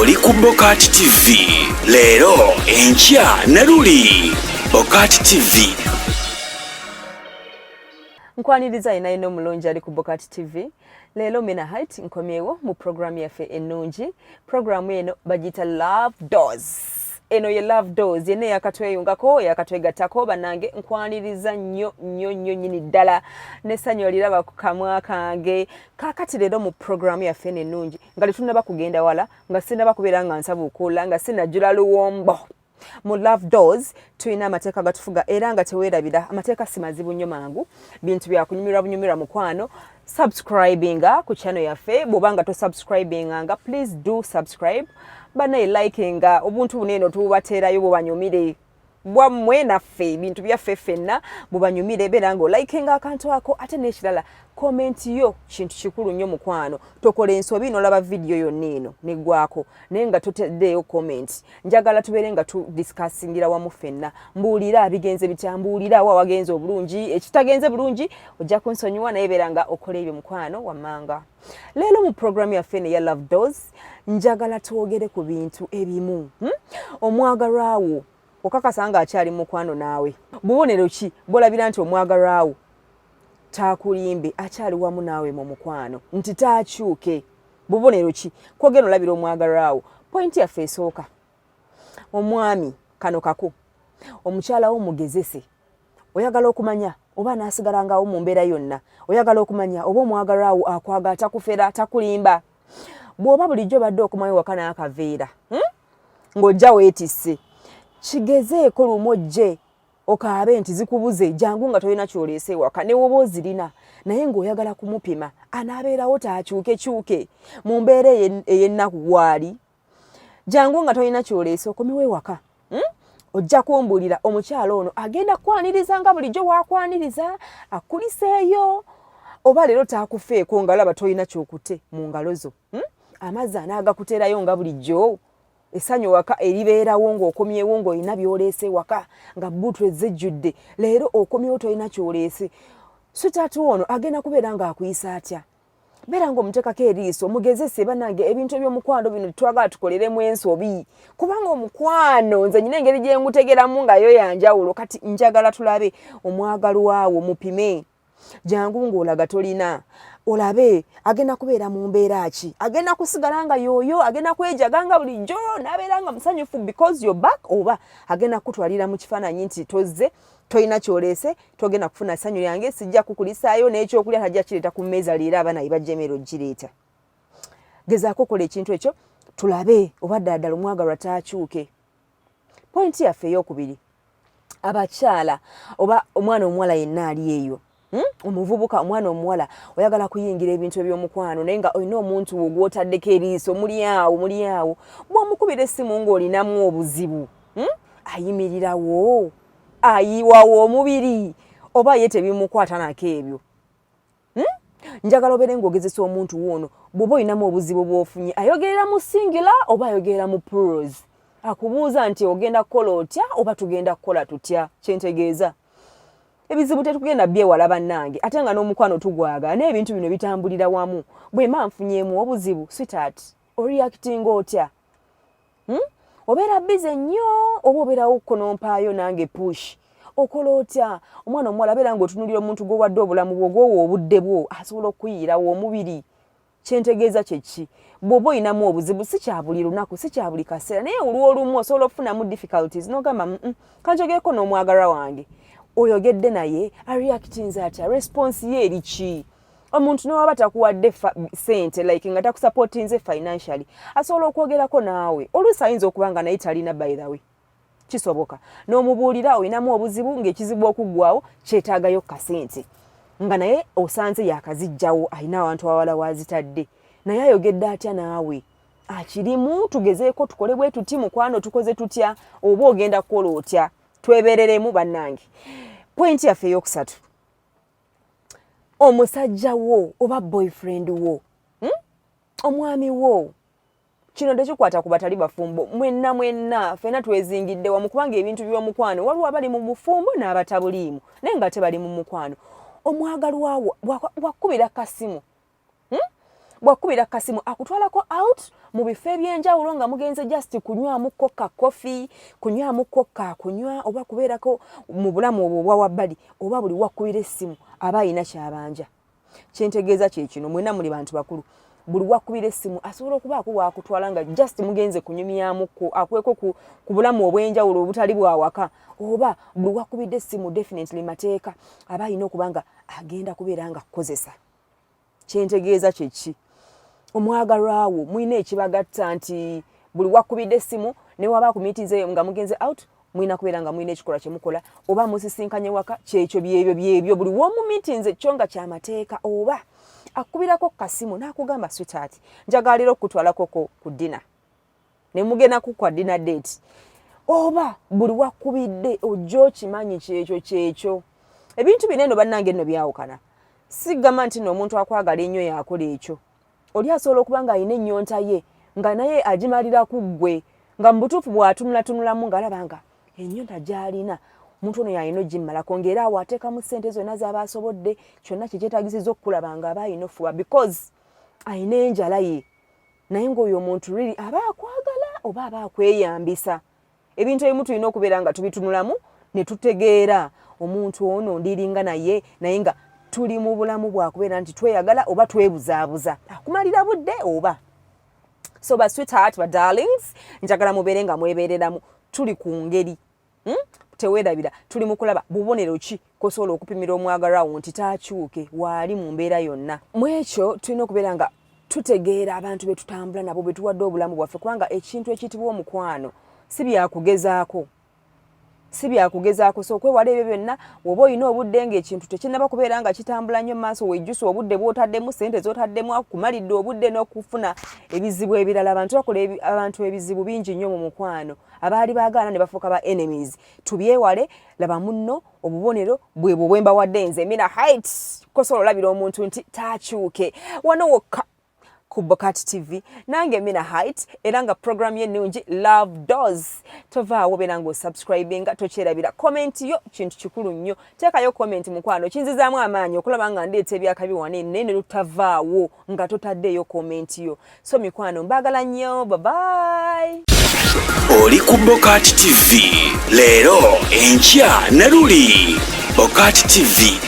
Oli ku Bokati TV leero, enkya ne luli. Bokati TV. Nkwaniriza yena yena omulungi ali ku Bokati TV. Leero Mina Height nkomyewo mu programu yaffe ennungi. Programu eno bagiyita Love Dose. Eno ye Love Dose. Yenna eyakatweyungako, eyakatwegattako, bannange nkwaniriza nnyo nnyo nnyo nnyini ddala n'essanyu oliraba ku kamwa kange. Kaakati leero mu programu yaffe eno ennungi, nga tetunnaba kugenda wala, nga sinnaba kubeera nga nsabuukuula, nga sinajjula luwombo, mu Love Dose tulina amateeka gatufuga. Era nga teweerabira, amateeka si mazibu nnyo, mangu, bintu byakunyumirwa bunyumirwa. Mukwano, subscribinga ku channel yaffe. Bw'oba nga tosubscribinganga, please do subscribe. Banaye, likinga obuntu buno eno tububateerayo bubanyumire, bwammwe naffe, ebintu byaffe ffenna bubanyumire. Beera nga olikinga akantu ako. Ate n'ekirala, comment yo kintu kikulu nnyo. Mukwano, tokola ensobi n'olaba vidiyo yonna eno neggwako naye nga toteddeeyo comment. Njagala tubeere nga tudiscussingira wamu ffenna. Mbuulira bigenze bitya, mbuulira wa wagenze obulungi, ekitagenze bulungi ojja kunsonyiwa, naye beera nga okola ebyo, mukwano wammanga. Leero mu programu yaffe eno eya Love Dose, njagala twogere ku bintu ebimu, Omwagalwawo okakasa nga akyali mukwano naawe? Bubonero ki bwolabira nti omwagalwawo taakulimbe, akyali wamu naawe mu mukwano, nti taakyuke? Bubonero ki kwogenda olabira omwagalwawo? Point yaffe esooka, omwami, kano kaku omukyala wo mugezese. Oyagala okumanya oba anaasigalangawo mu mbeera yonna, oyagala okumanya oba omwagalwawo akwagala, takufera, takulimba. Bw'oba bulijjo obadde okomayo waka n'akaveera, Ng'ojja weetisse, kigezeeko lumu ojje okaabe nti zikubuze. Jangu nga tolina kyoleese ewaka, ne woba ozirina, naye ng'oyagala kumupima anaabeerawo, taakyukekyuke mu mbeera ey'ennaku waali. Jangu nga tolina kyoleese, okomewo ewaka, Ojja kumbuulira omukyalo ono agenda kukwaniriza nga bulijjo wakwaniriza, akuliseeyo, oba leero taakufeeko nga laba tolina kyokute mu ngalo zo, Amazzi anaagakuteerayo nga bulijjo? Essanyu waka eribeerawo ng'okomyewo ng'olina by'oleese waka, nga bbuutu ezejjudde? Leero okomyewo tolina ky'oleese. Sweetheart ono agenda kubeera ng'akuyisa atya? Beera ng'omuteekako eriiso, mugezese. Bannange, ebintu eby'omukwano bino tetwagala tukoleremu ensobi, kubanga omukwano nze nyina engeri gye ngutegeramu nga yo yanjawulo. Kati njagala tulabe omwagalwawo, mupime. Jangu ng'olaga tolina, olabe agenda kubeera mu mbeera ki. Agenda kusigala nga yooyo, agenda kwejaga nga bulijjo n'abeera nga musanyufu because you're back, oba agenda kukutwalira mu kifaananyi nti tozze, tolina kyoleese, togenda kufuna ssanyu lyange, sijja kukulisaayo n'ekyokulya, tajja kireeta ku mmeeza leero, abaana bye bajja emmere ogireeta. Gezaako okola ekintu ekyo, tulabe oba ddala ddala omwagalwa taakyuke. Point yaffe eyokubiri, abakyala oba omwana omuwala yenna ali eyo, Omuvubuka, omwana omuwala, oyagala kuyingira ebintu ebyomukwano, naye nga olina omuntu wo gwotaddeko eriiso, muli awo, muli awo, bw'omukubira essimu ng'olinamu obuzibu, Ayimirirawo, ayiwawo omubiri, oba ye tebimukwata nako ebyo, Njagala obeere ng'ogezesa omuntu woono. Bw'oba olinamu obuzibu bw'ofunye, ayogerera mu singular oba ayogerera mu plurals? Akubuuza nti ogenda kukola otya oba tugenda kukola tutya? Kyentegeeza, ebizibu tetugenda byewala, bannange, ate nga n'omukwano tugwagala, n'ebintu bino bitambulira wamu. Bwe mba nfunyeemu obuzibu, sweetheart, oreactinga otya, Obeera busy nnyo oba obeerawo kunompaayo nange push? Okola otya? Omwana omuwala, abeera ng'otunulira omuntu gw'owadde obulamu bwo, gw'owa obudde bwo, asobola okuyiirawo omubiri? Kyentegeeza kyeki? Bw'oba olinamu obuzibu, si kya buli lunaku, si kya buli kaseera, naye olw'olumu osobola okufunamu difficulties n'ogamba, kanjogereko n'omwagalwa wange." Oyogedde naye, areactinze atya? Response ye eri ki? Omuntu newaba takuwadde sente, like nga takusupportinze financially, asobola okwogerako naawe. Oluusi ayinza okuba nga naye talina, by the way, kisoboka n'omubuulira olinamu obuzibu, ng'ekizibu okuggwawo kyetaagayo kasente, nga naye osanze yakazijjawo, alina awantu awala wazitadde. Naye ayogedde atya naawe? Akirimu, tugezeeko tukole bwe tuti, mukwano, tukoze tutya, oba ogenda kukola otya? Twebereremu, bannange. Point yaffe eyokusatu, omusajja wo oba boyfriend wo, Omwami wo, kino tekikwata ku batali bafumbo, mwenna mwenna ffenna twezingidde wamu, kubanga ebintu by'omukwano waliwo abali mu bufumbo n'abatabuliimu, naye nga tebali mu mukwano. Omwagalwawo bwakubira kasimu, Bwakubira kasimu akutwalako out mu bifo ebyenjawulo nga mugenze just kunywamuko ka coffee, kunywamuko ka kunywa, oba kubeerako mu bulamu obwo obwa wabbali, oba buli wakubira essimu aba alina kyabanja? Kyentegeeza kyekino, mwena muli bantu bakulu, buli wakubira essimu asobola okubaako wakutwala nga just mugenze kunyumyamuko, akweko ku bulamu obw'enjawulo obutali bwawaka, oba buli wakubidde essimu definitely mateeka aba alina okuba nga agenda kubeera nga kukozesa? Kyentegeeza kyeki, omwagalwawo mulina ekibagatta nti buli wakubidde essimu newaba akumiitinze nga mugenze out, mulina kubeera nga mulina ekikolwa kyemukola oba musisinkanye waka, kyekyo byebyo byebyo, buli womumiitinze kyo nga kyamateeka, oba akubirako kasimu n'akugamba, "Sweetheart, njagalira okukutwalako ku dinner," ne mugendako kwa dinner date, oba buli wakubidde ojja okimanyi kyekyo kyekyo? Ebintu bino eno, bannange, nno byawukana. Sigamba nti nno omuntu akwagala ennyo yakola ekyo. Oli asobola okuba ng'alina ennyonta ye nga naye agimalira ku ggwe, nga mu butuufu bw'atunulatunulamu ng'alaba nga ennyonta gy'alina omuntu ono yalina ogimmalako, ng'era awo ateekamu ssente zonna z'aba asobodde, kyonna kyekyetagisiza okukulaba nga aba alina ofuba because alina enjala ye. Naye ng'oyo omuntu really aba akwagala oba aba akweyambisa? Ebintu ebimu tulina okubeera nga tubitunulamu ne tutegeera omuntu ono ndiringa naye, naye nga tuli mu bulamu bwakubeera nti tweyagala oba twebuzaabuza, akumalira budde oba. So ba sweetheart, ba darlings, njagala mubeere nga mwebeereramu. Tuli ku ngeri, Teweerabira, tuli mu kulaba bubonero ki kosobola okupimira omwagalwawo nti taakyuke waali mu mbeera yonna. Mu ekyo tulina okubeera nga tutegeera abantu be tutambula nabo, be tuwadde obulamu bwaffe, kubanga ekintu ekiyitibwa omukwano si byakugezaako, si byakugezaako. So okwewala ebyo byonna, woba olina obudde ng'ekintu tekinnaba kubeera nga kitambula nnyo mu maaso, wejjusa obudde bw'otaddemu, sente z'otaddemu, akumalidde obudde n'okufuna ebizibu ebirala. Abantu bakola abantu ebizibu bingi nnyo mu mukwano, abaali baagaana ne bafuuka ba enemies. Tubyewale. Laba munno obubonero bwebwo bwembawadde nze Mina Height, kosobola olabira omuntu nti taakyuke. Wano wokka ku Bokat TV, nange Mina Height, era nga program yennungi Love Dose. Tovaawo, beera ng'osubscribinga, tokyerabira comment yo, kintu kikulu nnyo. Teekayo comment, mukwano, kinzizaamu amaanyi okulaba nga ndeeta ebyakabi wane, naye ne lutavaawo nga totaddeeyo comment yo. So mikwano, mbaagala nnyo, babayi. Oli ku Bokat TV, leero, enkya ne luli. Bokat TV.